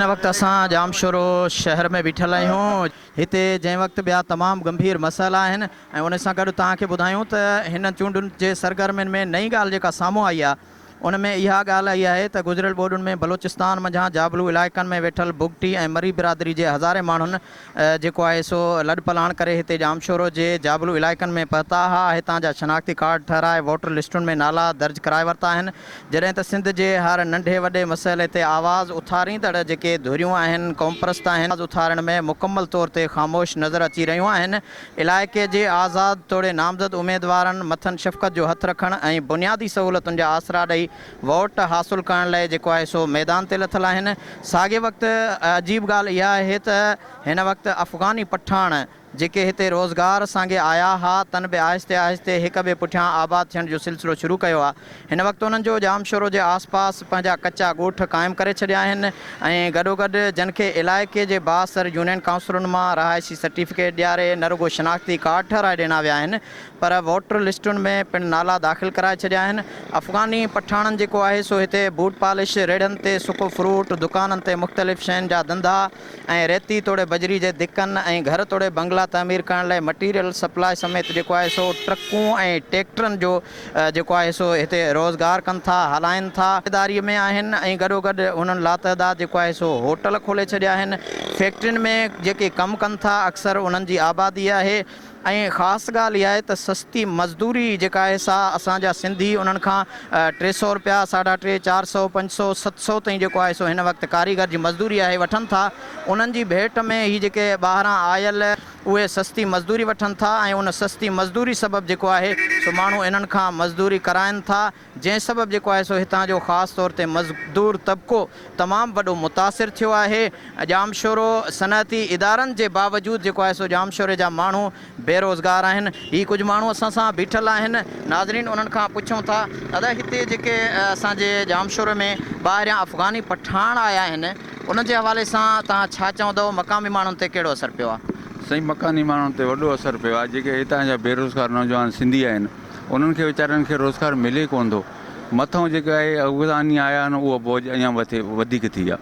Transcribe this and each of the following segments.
وقت اسان ڄامشورو شهر ۾ بيٺل آهيون. هتي جنهن وقت ٻيا تمام گنڀير مسئلا آهن ۽ ان سان گڏ توهان کي ٻڌايون ته هن چونڊن جي سرگرمين ۾ نئين ڳالهه جيڪا سامهون آئي آهي ان ۾ اها ڳالهه آئي آهي ته گذريل ٻوڏن ۾ بلوچستان منجهان جابلو علائقن ۾ ويٺل بگٽي ۽ مري برادري جي هزارين ماڻهن جيڪو آهي سو لڏپلاڻ ڪري هتي ڄامشورو جي جابلو علائقن ۾ پهتا ها هتان جا شناختي ڪارڊ ٺهرائي ووٽر لسٽن ۾ نالا درج ڪرائي ورتا آهن جڏهن ته سنڌ جي هر ننڍي وڏي مسئلي تي آواز اٿاريندڙ جيڪي ڌريون آهن قومپرست آهن آواز اٿارڻ ۾ مڪمل طور تي خاموش نظر اچي رهيون آهن علائقي جي آزاد توڙي نامزد اميدوارن مٿن شفقت جو هٿ رکڻ ۽ بنيادي سهولتن جا آسرا ڏئي ووٽ حاصل ڪرڻ لئه جيڪو آهي سو ميدان تي لٿل آهن ساڳئي وقت عجيب ڳالهه اها آهي ته هن وقت افغاني پٺاڻ جيڪي هتي روزگار سانگي آيا ها، تن به آهستي آهستي هڪ ٻئي پٺيان آباد ٿيڻ جو سلسلو شروع ڪيو آ. هن وقت انهن جو ڄامشورو جي آس پاس پنهنجا ڪچا ڳوٺ قائم ڪري ڇڏيا آهن ۽ گڏوگڏ جن کي علائقي جي بااثر يونين ڪائونسلن مان رهائشي سرٽيفڪيٽ ڏياري نه رڳو شناختي ڪارڊ ٺهرائي ڏنا ويا آهن پر ووٽر لسٽن ۾ پڻ نالا داخل ڪرائي ڇڏيا آهن. افغاني پٺاڻن جيڪو آهي سو هتي بوٽ پالش، ريڙهن تي سڪو فروٽ، دڪانن تي مختلف شين جا ڌنڌا، ۽ ريتي توڙي بجري جي دڪن ۽ گهر توڙي بنگلا تعمير ڪرڻ لاء مٽيريل سپلاء سميت جيڪو آهي سو ٽرڪون ۽ ٽيڪٽرن جو جيڪو آهي سو هتي روزگار ڪن ٿا هلائين ٿا. اداري ۾ آهن ۽ گڏوگڏ انهن لاتعداد جيڪو آهي سو هوٽل کولي ڇڏيا آهن فيڪٽرين ۾ جيڪي ڪم ڪن ٿا اڪثر انهن جي آبادي آهي ۽ خاص ڳالهه اها آهي ته سستي مزدوري جيڪا آهي سا اسان جا سنڌي انهن کان 300 رپيا، ساڍا ٽي، 400، 500، 700 تائين جيڪو آهي سو هن وقت ڪاريگر جي مزدوري آهي وٺن ٿا انهن جي ڀيٽ ۾ هي جيڪي ٻاهران آيل اهي سستي مزدوري وٺن ٿا ۽ ان سستي مزدوري سبب جيڪو آهي سو ماڻهو انهن کان مزدوري ڪرائن ٿا جنهن سبب جيڪو آهي سو هتان جو خاص طور تي مزدور طبقو تمام وڏو متاثر ٿيو آهي. ڄامشورو صنعتي ادارن جي باوجود جيڪو آهي سو ڄامشوري جا ماڻهو بيروزگار آهن. هي ڪجهه ماڻهو اسان سان بيٺل آهن ناظرين انهن کان پڇون ٿا ادا هتي جيڪي اسان جي ڄامشوري ۾ ٻاهريان افغاني پٺاڻ آيا آهن انهن جي حوالي سان توهان ڇا چوندؤ مقامي ماڻهن تي ڪهڙو اثر پيو آهي؟ سائين مڪاني ماڻهن تي وڏو اثر پيو آهي جيڪي هتان جا بيروزگار نوجوان سنڌي آهن انهن کي ويچارن کي روزگار ملي ڪونه ٿو مٿئون جيڪي اهي افغاني آيا آهن اهو بوجه اڃا وٿي وڌيڪ ٿي ويا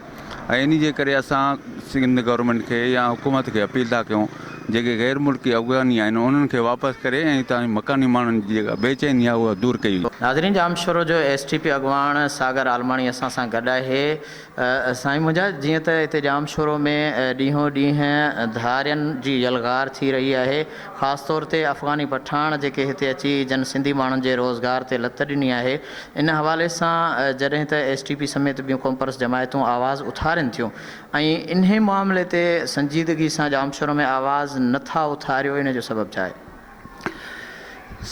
۽ انهي جي ڪري اسان سنڌ گورنمينٽ کي يا حڪومت کي اپيل ٿا ڪيون جيڪي غير ملڪي افغاني آهن انهن کي واپس ڪري ۽ هتان جي مڪاني ماڻهن جي جيڪا بي چيني آهي اها دور ڪئي وڃي. ناظرين ڄامشورو جو ايس ٽي پي اڳواڻ ساگر عالماڻي اسان سان گڏ آهي. سائين منهنجا جيئن ته هتي ڄامشورو ۾ ڏينهون ڏينهن ڌارين جي يلغار ٿي رهي آهي خاص طور تي افغاني پٺاڻ جيڪي هتي اچي جن سنڌي ماڻهن جي روزگار تي لت ڏني آهي ان حوالي سان جڏهن ته ايس ٽي پي سميت ٻيون قومپرست جماعتون آواز اٿارين ٿيون ۽ انهي معاملي تي سنجيدگي سان ڄامشورو ۾ آواز نه ٿا اٿاريو ان جو سبب ڇا آهي؟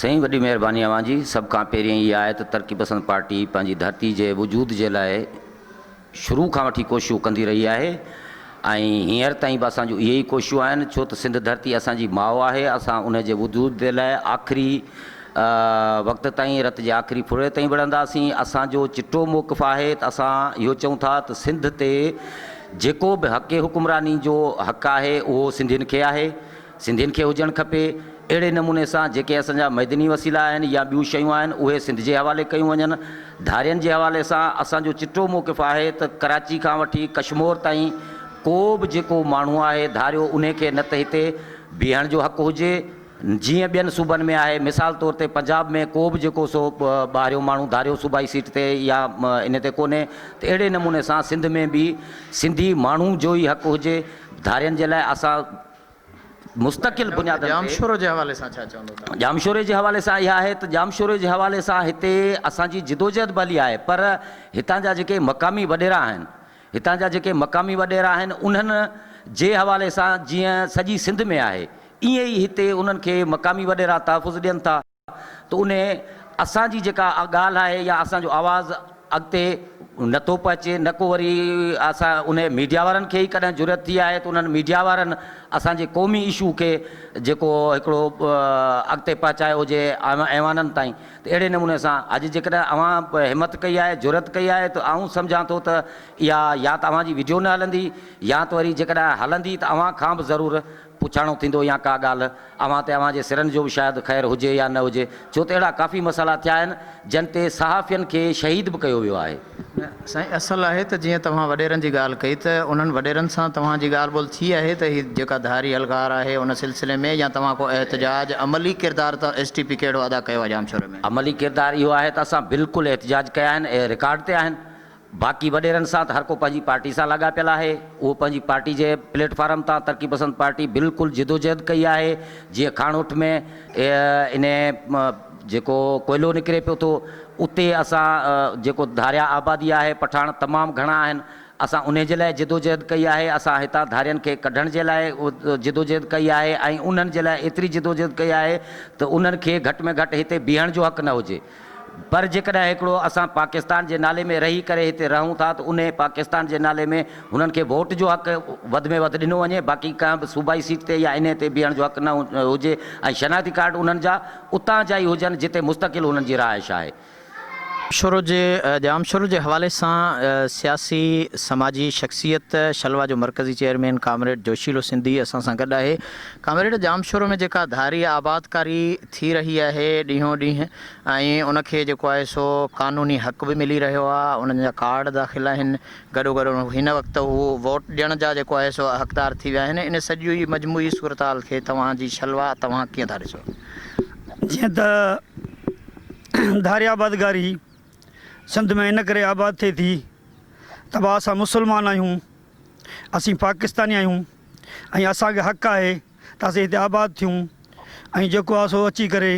سائين وڏي مهرباني اوهان جي سڀ کان پهرين اها آهي ته ترقي پسند پارٽي پنهنجي ڌرتي جي وجود جي لاء شروع کان وٺي ڪوششون ڪندي رهي آهي ۽ هينئر تائين به اسان جون اهي ئي ڪوششون آهن ڇو ته سنڌ ڌرتي اسان جي ماء آهي اسان ان جي وجود جي لاء آخري وقت تائين رت جي آخري ڦڙي تائين وڙهنداسين اسان جو چٽو موقف آهي ته اسان اهو چئون ٿا ته سنڌ تي جيڪو به حق حڪمراني جو حق آهي اهو سنڌين کي آهي سنڌين کي هجڻ کپي. اهڙي نموني سان جيڪي اسان جا معدني وسيلا آهن يا ٻيون شيون آهن اهي سنڌ جي حوالي ڪيون وڃن. ڌارين جي حوالي سان اسان جو چٽو موقف آهي ته ڪراچي کان وٺي ڪشمور تائين ڪو به جيڪو ماڻهو آهي ڌاريو انهي کي نه ته هتي بيهڻ جو حق هجي جيئن ٻين صوبن ۾ آهي مثال طور تي پنجاب ۾ ڪو به جيڪو سو ٻاهريون ماڻهو ڌاريو صوبائي سيٽ تي يا انهي تي ڪونهي ته اهڙي نموني سان سنڌ ۾ به سنڌي ماڻهو جو ئي حق هجي ڌارين جي لاء اسان مستقل بنيادن تي. ڄامشورو جي حوالي سان ڇا چوندو توهان؟ ڄامشوري جي حوالي سان اها آهي ته ڄامشوري جي حوالي سان هتي اسان جي جدوجهد به هلي آهي پر هتان جا جيڪي مقامي وڏيرا آهن هتان جا جيڪي مقامي وڏيرا آهن انهن جي حوالي سان جيئن سڄي سنڌ ۾ آهي ائين ئي هتي انهن کي مقامي وڏيرا تحفظ ڏين ٿا. ته انهي اسان جي جيڪا ڳالهه آهي يا اسان جو آواز اڳتي نه ٿو پهچي نه ڪو وري اسان انهي ميڊيا وارن کي ئي ڪڏهن جرئت ٿي آهي ته انهن ميڊيا وارن اسان جي قومي اشو کي جيڪو هڪڙو اڳتي پهچايو هجي ايوانن تائين ته اهڙي نموني سان اڄ جيڪڏهن اوهان همت ڪئي آهي جرئت ڪئي آهي ته آئون سمجهان ٿو ته اها يا ته اوهان جي وڊيو نه هلندي يا ته وري جيڪڏهن هلندي ته اوهان کان به ضرور پڇاڻو ٿيندو يا ڪا ڳالهه اوهان تي اوهان جي سرن جو به شايد خير هجي يا نه هجي ڇو ته اهڙا ڪافي مسئلا ٿيا آهن جن تي صحافين کي شهيد به ڪيو ويو آهي. نه سائين اصل آهي ته جيئن توهان وڏيرن جي ڳالهه ڪئي ته انهن وڏيرن سان توهان جي ڳالهه ٻولهه ٿي آهي ته هي جيڪا ڌاري الغار آهي ان سلسلي ۾ يا توهان ڪو احتجاج عملي ڪردار ته ايس ٽي پي ڪهڙو ادا ڪيو آهي ڄامشوري ۾؟ عملي ڪردار اهو آهي ته اسان بلڪل احتجاج ڪيا آهن اهي رڪارڊ تي آهن باقي وڏيرن سان ته هر ڪو پنهنجي پارٽي سان لاڳاپيل آهي اهو پنهنجي پارٽي جي پليٽ فارم تان ترقي پسند پارٽي بلڪل جدوجهد ڪئي آهي جيئن کاڻوٺ ۾ انهي جيڪو ڪوئلو نڪري پيو ٿو اتي اسان جيڪو ڌاريا آبادي آهي پٺاڻ تمام گهڻا آهن اسان انهي جي لاء جدوجهد ڪئي آهي اسان هتان ڌارين کي ڪڍڻ جي لاء جدوجهد ڪئي آهي ۽ انهن جي لاء ايتري جدوجهد ڪئي آهي ته انهن کي گهٽ ۾ گهٽ هتي بيهڻ جو حق نه هجي پر جيڪڏهن هڪڙو اسان پاڪستان جي نالي ۾ رهي ڪري هتي رهون ٿا ته انهي پاڪستان جي نالي ۾ هنن کي ووٽ جو حق وڌ ۾ وڌ ڏنو وڃي باقي ڪنهن به صوبائي سيٽ تي يا انهي تي بيهڻ جو حق نه هجي ۽ شناختي ڪارڊ انهن جا اتان جا ئي هجن جتي مستقل هنن جي رهائش آهي. ڄامشورو جي ڄامشورو جي حوالي سان سياسي سماجي شخصيت شلوا جو مرڪزي چيئرمين ڪامريڊ جوشيلو سنڌي اسان سان گڏ آهي ڪامريڊ ڄامشورو ۾ جيڪا ڌاري آبادڪاري ٿي رهي آهي ڏينهون ڏينهن ۽ ان کي جيڪو آهي سو قانوني حق به ملي رهيو آهي انهن جا ڪارڊ داخل آهن گڏو گڏ هن وقت هو ووٽ ڏيڻ جا جيڪو آهي سو حقدار ٿي ويا آهن ان سڄي مجموعي صورتحال کي توهان جي شلوا توهان ڪيئن ٿا ڏسو؟ جيئن ته ڌاري آبادگاري سنڌ ۾ ان ڪري آباد ٿئي ٿي ته ڀاء اسان مسلمان آهيون اسين پاڪستاني آهيون ۽ اسان کي حق آهي ته اسين هتي آباد ٿيون ۽ جيڪو آهي سو اچي ڪري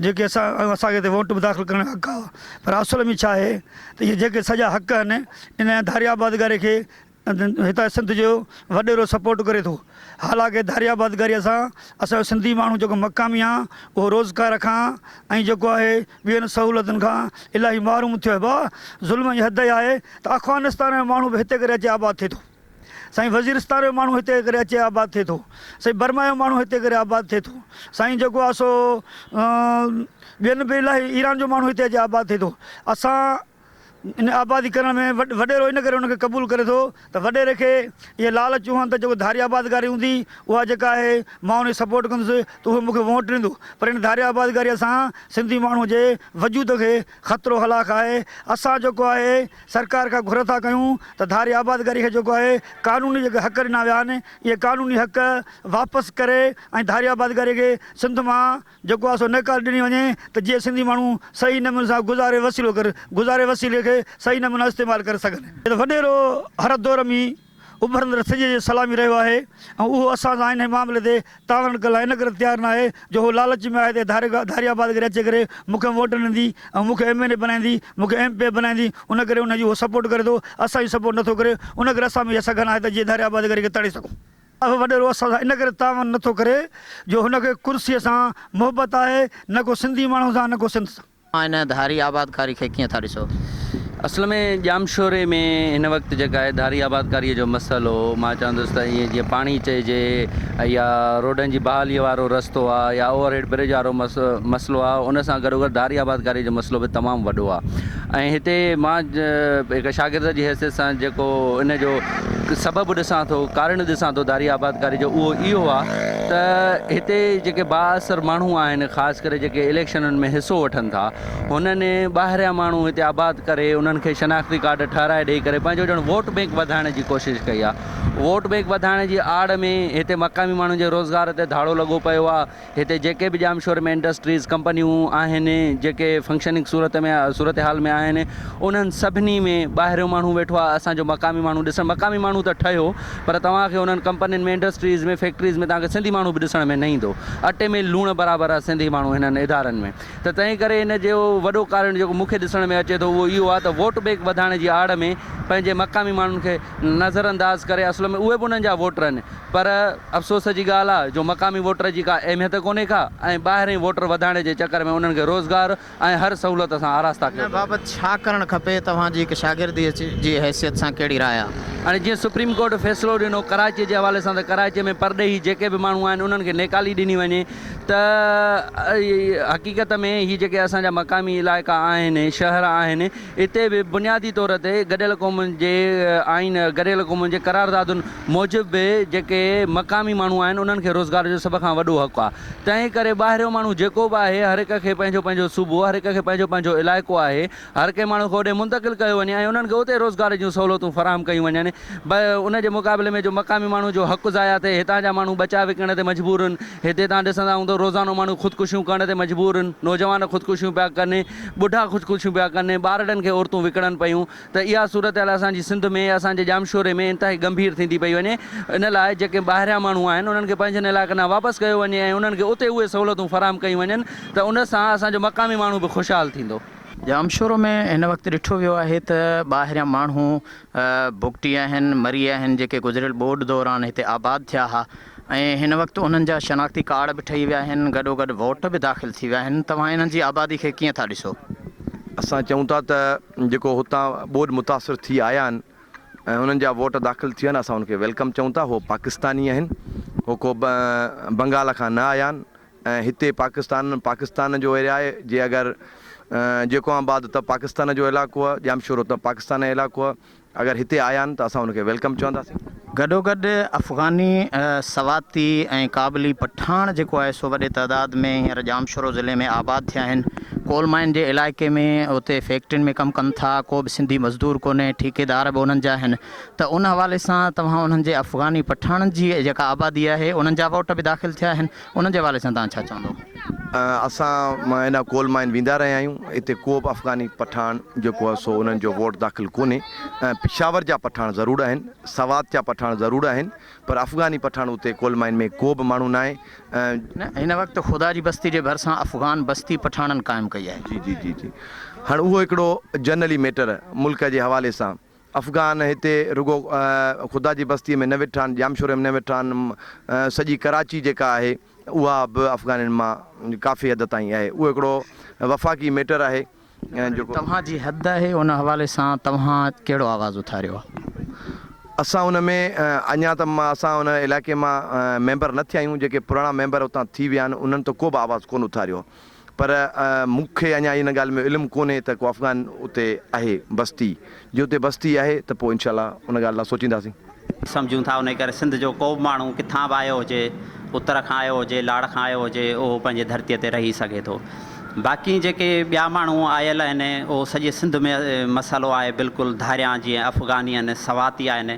جيڪي اسان اسان کي هتي ووٽ به داخل ڪرڻ جو حق آهي پر اصل ۾ ڇا آهي ته اهي جيڪي سڄا حق آهن ان ڌاري آبادگاري کي هتان سنڌ جو وڏيرو سپورٽ ڪري ٿو حالانڪه ڌاري آبادگاري سان اسان جو سنڌي ماڻهو جيڪو مقامي آهي اهو روزگار کان ۽ جيڪو آهي ٻين سهولتن کان الاهي محروم ٿيو آهي ڀاء ظلم جي حد اها آهي ته افغانستان جو ماڻهو به هتي ڪري اچي آباد ٿئي ٿو سائين وزيرستان جو ماڻهو هتي ڪري اچي آباد ٿئي ٿو سائين برما جو ماڻهو هتي ڪري آباد ٿئي ٿو سائين جيڪو آهي سو ٻين به الاهي ايران جو ماڻهو هتي اچي آباد ٿئي ٿو اسان ان آبادي ڪرڻ ۾ وڏيرو ان ڪري ان کي قبول ڪري ٿو ته وڏيري کي اهي لالچون هئن ته جيڪو ڌاري آبادگاري هوندي اها جيڪا آهي مان ان کي سپورٽ ڪندس ته اهو مون کي ووٽ ڏيندو پر ان ڌاري آبادگاري سان سنڌي ماڻهو جي وجود کي خطرو هلاک آهي اسان جيڪو آهي سرڪار کان گهر ٿا ڪيون ته ڌاري آبادگاري کي جيڪو آهي قانوني جيڪي حق ڏنا ويا آهن اهي قانوني حق واپس ڪري ۽ ڌاري آبادگاري کي سنڌ مان جيڪو آهي سو نيڪال ڏني وڃي ته جيئن سنڌي ماڻهو صحيح نموني سان گذاري وسيلو ڪري گذاري وسيلي کي صحيح نموني استعمال ڪري سگهن. وڏيرو هر دور ۾ اڀرندڙ سج جي سلامي رهيو آهي ۽ اهو اسان سان انهي معاملي تي تعاون ڪرڻ لاء ان ڪري تيار ناهي جو هو لالچ ۾ آهي ته ڌاري ڌاري آبادگاري اچي ڪري مون کي ووٽ ڏيندي ۽ مون کي ايم اين اي بنائيندي مون کي ايم پي اي بنائيندي ان ڪري ان جي اهو سپورٽ ڪري ٿو اسان جي سپورٽ نٿو ڪري ان ڪري اسان ۾ اها سگهه ناهي ته جيئن ڌاري آبادگاري کي تڙي سگهون. اهو وڏيرو اسان سان ان ڪري تعاون نه ٿو ڪري جو هن کي ڪرسيء سان محبت آهي نه ڪو سنڌي ماڻهو سان نه ڪو سنڌ سان. اوهان ان ڌاري آبادڪاري کي ڪيئن ٿا ڏسو؟ اصل ۾ ڄامشوري ۾ هن وقت جيڪا آهي ڌاري آبادڪاريء جو مسئلو مان چوندس ته ائين جيئن پاڻي چئجي يا روڊن جي بحاليء وارو رستو آهي يا اوور هيڊ برج وارو مسئلو آهي ان سان گڏوگڏ ڌاري آبادڪاريء جو مسئلو به تمام وڏو آهي ۽ هتي مان هڪ شاگرد جي حيثيت سان جيڪو ان جو سبب ڏسان ٿو، ڪارڻ ڏسان ٿو ڌاري آبادڪاري جو اهو اهو آ ته هتي جيڪي بااثر ماڻهو آهن خاص ڪري جيڪي اليڪشنن ۾ حصو وٺن ٿا هنن ٻاهريان ماڻهو هتي آباد ڪري انهن کي شناختي ڪارڊ ٺهرائي ڏئي ڪري پنهنجو ڄڻ ووٽ بينڪ وڌائڻ جي ڪوشش ڪئي آ ووٽ بينڪ وڌائڻ جي آڙ ۾ هتي مقامي ماڻهن جي روزگار تي ڌاڙو لڳو پيو آ. هتي جيڪي به ڄامشوري ۾ انڊسٽريز ڪمپنيون آهن جيڪي فنڪشننگ صورت ۾ صورتحال ۾ آهن انهن سڀني ۾ ٻاهريون ماڻهو ويٺو آهي اسان جو مقامي ماڻهو ڏسڻ مقامي ماڻهو ته ٺهيو پر توهان کي انهن ڪمپنين ۾ انڊسٽريز ۾ فيڪٽريز ۾ توهان کي سنڌي ماڻهو به ڏسڻ ۾ نه ايندو اٽي ۾ لوڻ برابر آهي سنڌي ماڻهو هنن ادارن ۾ ته تنهن ڪري ان جو وڏو ڪارڻ جيڪو مون کي ڏسڻ ۾ اچي ٿو اهو اهو آهي ته ووٽ بينڪ وڌائڻ جي آڙ ۾ پنهنجي مقامي ماڻهن کي نظر انداز ڪري اصل ۾ اهي به انهن جا ووٽر آهن پر افسوس جي ڳالهه آ جو مقامي ووٽر جي ڪا اهميت ڪونهي ڪا ۽ ٻاهرئين ووٽر وڌائڻ جي چڪر ۾ انهن کي روزگار ۽ هر سهولت سان آراسته ڪيو ان پيو وڃي. بابت ڇا ڪرڻ کپي؟ توهان جي هڪ شاگرد جي حيثيت سان ڪهڙي راء آ؟ هاڻي جيئن سپريم ڪورٽ فيصلو ڏنو ڪراچي جي حوالي سان ته ڪراچي ۾ پرڏيهي جيڪي به ماڻهو آهن انهن کي نيڪالي ڏني وڃي ته حقيقت ۾ هي جيڪي اسان جا مقامي علائقا آهن شهر آهن اتي به بنيادي طور تي گڏيل قومن جي آئين گڏيل قومن جي قراردادن موجب به جيڪي مقامي ماڻهو آهن انهن کي روزگار جو سڀ کان وڏو حق آهي تنهن ڪري ٻاهريون ماڻهو جيڪو به آهي هر هڪ کي پنهنجو پنهنجو صوبو هر هڪ کي پنهنجو پنهنجو علائقو آهي هر ڪنهن ماڻهو کي اوڏي منتقل ڪيو وڃي ۽ انهن کي اتي روزگار جون سهولتون فراهم ڪيون وڃن ان جي مقابلي ۾ جو مقامي ماڻهو جو حق ضايع ٿئي هتان جا ماڻهو ٻچا وڪڻڻ تي مجبور آهن هتي توهان ڏسندا هوندو روزانو ماڻهو خودڪشيون ڪرڻ تي مجبور آهن نوجوان خودڪشيون پيا ڪن ٻڍا خودڪشيون پيا ڪن ٻارڙن کي عورتون وڪڻن پيون ته اها صورتحال اسان جي سنڌ ۾ اسان جي ڄامشوري ۾ انتهائي ڳنڀير ٿيندي پئي وڃي ان لاء جيڪي ٻاهريان ماڻهو آهن انهن کي پنهنجن علائقن ڏانهن واپس ڪيو وڃي ۽ انهن کي اتي اهي سهولتون فراهم ڪيون وڃن ته ان سان اسان جو مقامي ماڻهو به خوشحال ٿيندو. ڄامشورو ۾ هن وقت ڏٺو ويو آهي ته ٻاهريان ماڻهو بگٽي آهن، مري آهن جيڪي گذريل ٻوڏ دوران هتي آباد ٿيا ها ۽ هن وقت انهن جا شناختي ڪارڊ به ٺهي ويا آهن گڏوگڏ ووٽ به داخل ٿي ويا آهن توهان انهن جي آبادي کي ڪيئن ٿا ڏسو؟ اسان چئون ٿا ته جيڪو هتان ٻوڏ متاثر ٿي آيا آهن ۽ انهن جا ووٽ داخل ٿي ويا آهن اسان انهن کي welcome چئون ٿا هو پاڪستاني آهن هو ڪو بنگال کان نه آيا آهن ۽ هتي پاڪستان پاڪستان جو ايريا آهي جي اگر جيڪو آباد ته پاڪستان جو علائقو آهي ڄامشورو ته پاڪستان جو علائقو آهي اگر هتي آيا آهن ته اسان انهن کي welcome چونداسين. گڏوگڏ افغاني، سواتي ۽ ڪابلي پٺاڻ جيڪو آهي سو وڏي تعداد ۾ هينئر ڄامشورو ضلعي ۾ آباد ٿيا آهن. ڪول مائن جي علائقي ۾ اتي فيڪٽرين ۾ ڪم ڪن ٿا، ڪو به سنڌي مزدور ڪونهي، ٺيڪيدار به انهن جا آهن ته ان حوالي سان توهان انهن جي افغاني پٺاڻن جي جيڪا آبادي آهي انهن جا ووٽ به داخل ٿيا آهن انهن جي حوالي سان توهان ڇا چوندو؟ اسان هن ڪول مائن ويندا رهيا آهيون اتي ڪو به افغاني پٺاڻ جيڪو آهي سو انهن جو ووٽ داخل ڪونهي پشاور جا پٺاڻ ضرور آهن سوات جا پٺاڻ ضرور آهن پر افغاني پٺاڻ اتي ڪول مائن ۾ ڪو به ماڻهو ناهي. نه هن وقت خدا جي بستي جي ڀرسان افغان بستي پٺاڻن قائم ڪئي آهي. جي جي جي جي هاڻ اهو هڪڙو جنرلي ميٽر ملڪ جي حوالي سان افغان هتي رڳو خدا جي بستيء ۾ نه ويٺا آهن، ڄامشوري ۾ نه ويٺا آهن، سڄي ڪراچي جيڪا آهي اها به افغانين مان ڪافي حد تائين آهي. اهو هڪڙو وفاقي ميٽر آهي جيڪو. توهان جي حد آهي ان حوالي سان توهان ڪهڙو آواز اٿاريو آهي؟ اسان ان ۾ اڃا ته اسان ان علائقي مان ميمبر نه ٿيا آهيون، جيڪي پراڻا ميمبر اتان ٿي ويا آهن انهن ته ڪو به آواز ڪونه اٿاريو آهي. پر مون کي اڃا ان ڳالهه ۾ علم ڪونهي ته ڪو افغان اتي آهي بستي، جي اتي بستي آهي ته پوء انشاء الله ان ڳالهه لاء سوچينداسين. سمجهون ٿا انهي ڪري سنڌ جو ڪو به ماڻهو ڪٿان به آيو هجي اتر کان آيو هجي لاڙ کان آيو هجي اهو پنهنجي ڌرتي تي رهي سگهي ٿو باقي جيڪي ٻيا ماڻهو آيل آهن اهو سڄي سنڌ ۾ مسئلو آهي بلڪل ڌاريان جيئن افغاني آهن سواتي آهن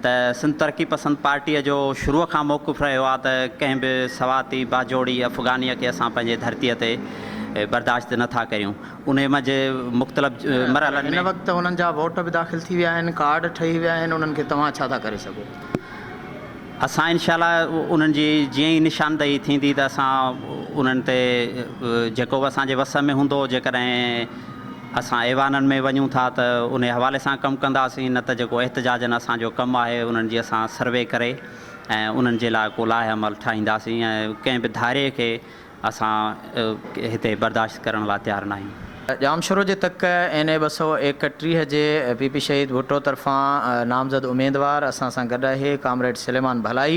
ته سنڌ ترقي پسند پارٽيء جو شروع کان موقف رهيو آهي ته ڪنهن به سواتي، باجوڙي، افغانيء کي اسان پنهنجي ڌرتيء تي برداشت نه ٿا ڪريون. انهيء منجهه مختلف مرحلن ۾. هن وقت انهن جا ووٽ به داخل ٿي ويا آهن، ڪارڊ ٺهي ويا آهن، انهن کي توهان ڇا ٿا ڪري سگهو؟ اسان انشاء الله انهن جي جيئن ئي نشاندهي ٿيندي ته اسان انهن تي جيڪو به اسان جي وس ۾ هوندو جيڪڏهن اسان ايوانن ۾ وڃون ٿا ته انهي حوالي سان ڪم ڪنداسين نه ته جيڪو احتجاجن اسان جو ڪم آهي انهن جي اسان سروي ڪري ۽ انهن جي لاء ڪو لاء عمل ٺاهينداسين ۽ ڪنهن به ڌارئي کي اسان هتي برداشت ڪرڻ لاء تيار ناهيون. ڄامشورو جي تڪ اين اي 231 جي پي پي شهيد ڀٽو طرفان نامزد اميدوار اسان سان گڏ آهي ڪامريڊ سليمان ڀلائي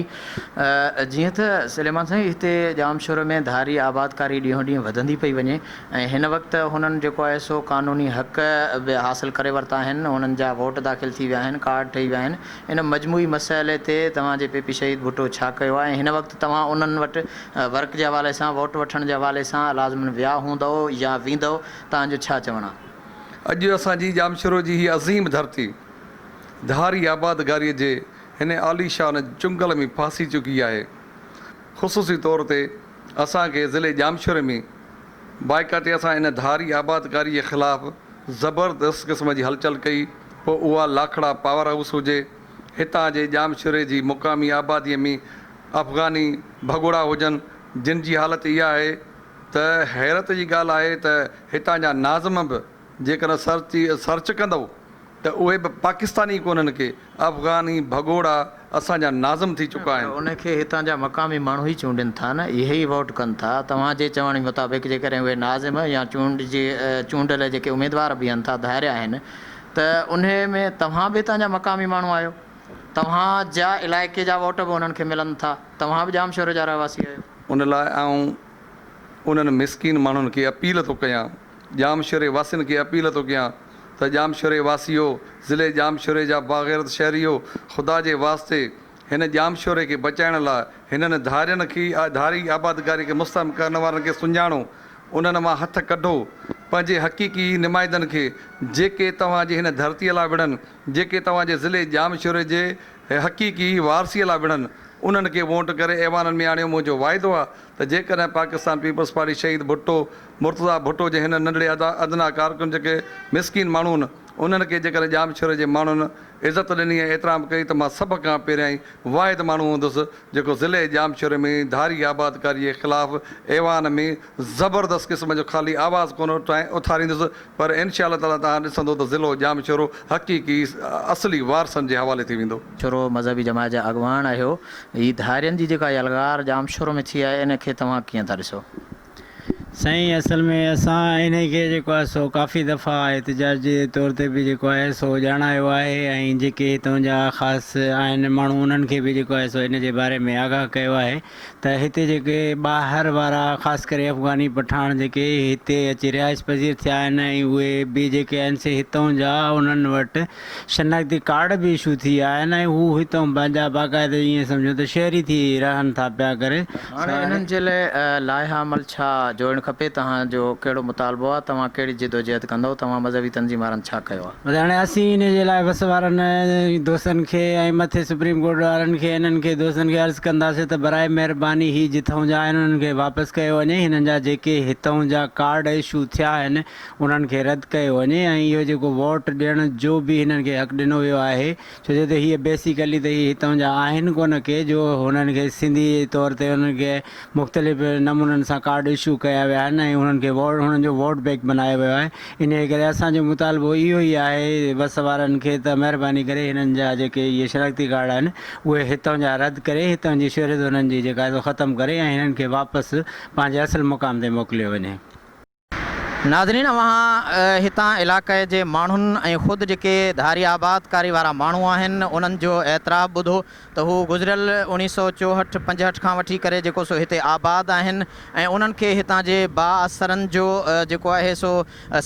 جيئن ته سليمان سائين هتي ڄامشورو ۾ ڌاري آبادڪاري ڏينهون ڏينهن وڌندي پئي وڃي ۽ هن وقت هنن جيڪو آهي سو قانوني حق به حاصل ڪري ورتا آهن، هنن جا ووٽ داخل ٿي ويا آهن، ڪارڊ ٺهي ويا آهن، ان مجموعي مسئلي تي توهان جي پي پي شهيد ڀٽو ڇا ڪيو آهي ۽ هن وقت توهان انهن وٽ ورڪ جي حوالي سان ووٽ وٺڻ جي حوالي سان لازمن ويا هوندؤ يا ويندؤ توهان جو ڇا چوڻ آهي؟ اڄ اسان جي ڄامشورو جي هي عظيم ڌرتي ڌاري آبادگاريء جي هن عاليشان جنگل ۾ ڦاسي چڪي آهي. خصوصي طور تي اسان کي ضلعي ڄامشوري ۾ بائيڪاٽي اسان ان ڌاري آبادڪاري جي خلاف زبردست قسم جي هلچل ڪئي پوء اها لاکڙا پاور هائوس هجي هتان جي ڄامشوري جي مقامي آبادي ۾ افغاني ڀڳوڙا هجن جن جي حالت اها آهي ته حيرت جي ڳالهه آهي ته هتان جا ناظم به جيڪڏهن سرچ ڪندؤ ته اهي به پاڪستاني ڪونهن ڪي افغاني ڀڳوڙا اسان جا ناظم ٿي چڪا آهن. پر ان کي هتان جا مقامي ماڻهو ئي چونڊين ٿا نه، اهي ئي ووٽ ڪن ٿا. توهان جي چوڻ مطابق جيڪڏهن اهي ناظم يا چونڊ جي چونڊيل جيڪي اميدوار بيهن ٿا ڌاريا آهن ته انهي ۾ توهان به هتان جا مقامي ماڻهو آهيو. توهان جا علائقي جا ووٽ به انهن کي ملن ٿا. توهان به ڄامشوري جا رهواسي آهيو. ان لاء آئون انهن مسڪين ماڻهن کي اپيل ٿو ڪيان، ڄامشوري واسين کي اپيل ٿو ڪيان. ته ڄامشوري واسيو، ضلعي ڄامشوري جا باغيرت شهريو، خدا جي واسطي هن ڄامشوري کي بچائڻ لاء هنن ڌارين کي ڌاري آبادگاري کي مستحڪم ڪرڻ وارن کي سڃاڻو، انهن مان هٿ ڪڍو، پنهنجي حقيقي نمائندن کي جيڪي توهان جي هن ڌرتيء لاء وڙهن، جيڪي توهان جي ضلعي ڄامشوري جي حقيقي وارثيء لاء وڙهن، انهن کي وونٽ ڪري ايوانن ۾ آڻيو، منهنجو واعدو آ ته جيڪڏهن پاڪستان پيپلز پارٽي شهيد ڀٽو مرتضيٰ ڀٽو جي هن ننڍڙي ادنيٰ ڪارڪن جيڪي مسڪين ماڻهو هن انهن کي جيڪڏهن ڄامشوري جي ماڻهن عزت ڏني ۽ احترام ڪئي ته مان سڀ کان پهريائين واحد ماڻهو هوندس جيڪو ضلعي ڄامشوري ۾ ڌاري آبادڪاري جي خلاف ايوان ۾ زبردست قسم جو خالي آواز ڪونه اٿاريندس پر انشاء الله تعاليٰ توهان ڏسندو ته ضلعو ڄامشورو حقيقي اصلي وارثن جي حوالي ٿي ويندو. ڄامشورو مذهبي جماعت جا اڳواڻ آهيو هي ڌارين جي جيڪا يلغار ڄامشورو ۾ ٿي آهي ان کي توهان ڪيئن ٿا ڏسو؟ سائين اصل ۾ اسان انهي کي جيڪو آهي سو ڪافي دفعا احتجاج جي طور تي به جيڪو آهي سو ڄاڻايو آهي ۽ جيڪي هتون جا خاص آهن ماڻهو انهن کي به جيڪو آهي سو ان جي باري ۾ آگاهه ڪيو آهي ته هتي جيڪي ٻاهر وارا خاص ڪري افغاني پٺاڻ جيڪي هتي اچي رهائش پذير ٿيا آهن ۽ اهي به جيڪي آهن سي هتون جا انهن وٽ شناختي ڪارڊ به اشو ٿي ويا آهن ۽ هو هتئون پنهنجا باقاعدي ائين سمجهو ته شهري ٿي رهن ٿا پيا ڪري هاڻي انهن جي لاء لائحه عمل ڇا جوڙڻ کپي توهان جو ڪهڙو مطالبو آهي توهان ڪهڙي جدوجهد ڪندؤ توهان مذهبي تنظيم وارن ڇا ڪيو آهي. بس هاڻي اسين ان جي لاء وس وارن دوستن کي ۽ مٿي سپريم ڪورٽ وارن کي انهن کي دوستن کي عرض ڪنداسين ته برائي مهرباني هي جتئون جا آهن انهن کي واپس ڪيو وڃي هنن جا جيڪي هتئون جا ڪارڊ اشو ٿيا آهن انهن کي رد ڪيو وڃي ۽ اهو جيڪو ووٽ ڏيڻ جو به هنن کي حق ڏنو ويو آهي ڇو جو ته هيء بيسيڪلي ته هي هتئون جا آهن ڪونه ڪي جو هنن کي سنڌي طور تي انهن کي مختلف نمونن سان ڪارڊ اشو ڪيا ويا آهن ۽ انهن کي ووٽ انهن جو ووٽ بينڪ بنايو ويو آهي انهيء ڪري اسان جو مطالبو اهو ئي آهي وس وارن کي ته مهرباني ڪري هنن جا جيڪي اهي شناختي ڪارڊ آهن اهي هتئون جا رد ڪري هتئون جي شهريت انهن جي جيڪا آهي سو ختم ڪري ۽ هنن کي واپس پنهنجي اصل مقام تي موڪليو وڃي. ناظرين اوهان هتان علاقي جي ماڻهن ۽ خود جيڪي ڌاري آبادڪاري وارا ماڻهو آهن انهن جو اعتراف ٻڌو ته هو گذريل اوڻيهه سئو چوهٺ پنجهٺ کان وٺي ڪري جيڪو سو هتي آباد آهن ۽ انهن کي هتان جي بااثرن جو جيڪو آهي سو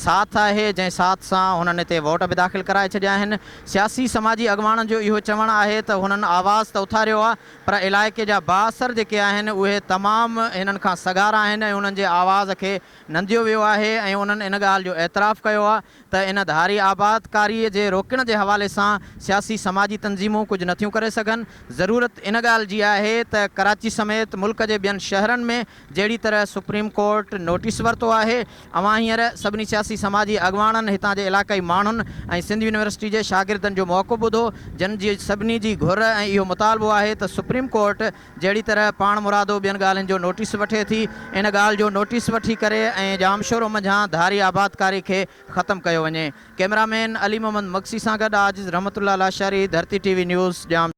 ساٿ آهي جنهن ساٿ سان هنن هتي ووٽ به داخل ڪرائي ڇڏيا آهن سياسي سماجي اڳواڻن جو اهو چوڻ آهي ته هنن آواز ته اٿاريو آهي پر علائقي جا بااثر جيڪي آهن اهي تمام هنن کان سگهارا آهن ۽ انهن جي آواز کي ننديو ويو آهي ۽ انهن ان ڳالهه جو اعتراف ڪيو آهي ته ان ڌاري آبادڪاري جي روڪڻ جي حوالي سان سياسي سماجي تنظيمون ڪجهه نٿيون ڪري سگهن ضرورت ان ڳالهه جي آهي ته ڪراچي سميت ملڪ جي ٻين شهرن ۾ جهڙي طرح سپريم ڪورٽ نوٽيس ورتو آهي، اوهان هينئر سڀني سياسي سماجي اڳواڻن، هتان جي علاقائي ماڻهن ۽ سنڌ يونيورسٽي جي شاگردن جو موقف ٻڌو، جن جي سڀني جي گهر ۽ اهو مطالبو آهي ته سپريم ڪورٽ جهڙي طرح پاڻمرادو ٻين ڳالهين جو نوٽيس وٺي ٿي، ان ڳالهه جو نوٽيس وٺي ڪري ۽ ڄامشورو منجهان ڌاري آبادڪاري کي ختم ڪيو وڃي. ڪئميرا مين علي محمد مگسي سان گڏ Ajiz Rahmat Ullah Lashari, Dharti T V news, Jam.